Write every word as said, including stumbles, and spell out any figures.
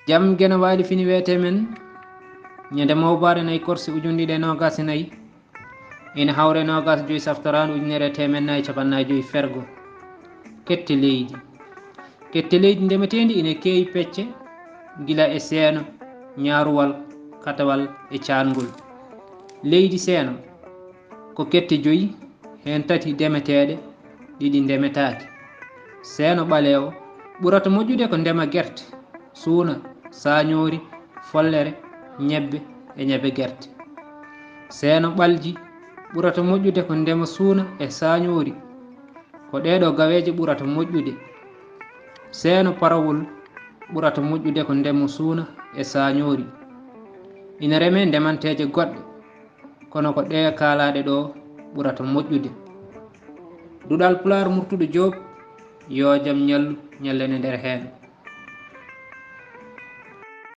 Jam Geno Waali fini weete men ñande mawbaare nayi korse ujundiɗe noogas e nayi, ina hawre noogas joyi saftoraandu ujunere e teemen nayi capannaayi joyi fergo. Kette leydi. Kette leydi ndemeteendi ina keewi pecce, gila e seeno, ñaaruwal, katawal e caangol. Leydi seeno ko kette joyi, heen tati ndemeteeɗe, ɗiɗi ndemetaake. Seeno ɓaleewo ɓurata moƴƴude ko ndema gerte, suuna, saañoori, follere, ñebbe e ñebbe gerte. Seeno ɓalji ɓurata moƴƴude ko ndema suuna e saañoori. Ko ɗeeɗo gaweeje ɓurata moƴƴude. Seeno parawol ɓurata moƴƴude ko ndema suuna e saañoori. Ina remee ndemanteeje goɗɗe, kono ko ɗee kaalaaɗe ɗo ɓurata moƴƴude. Duɗal Pulaar Murtuɗo Joob, yo jam ñallu ñallane nder heen.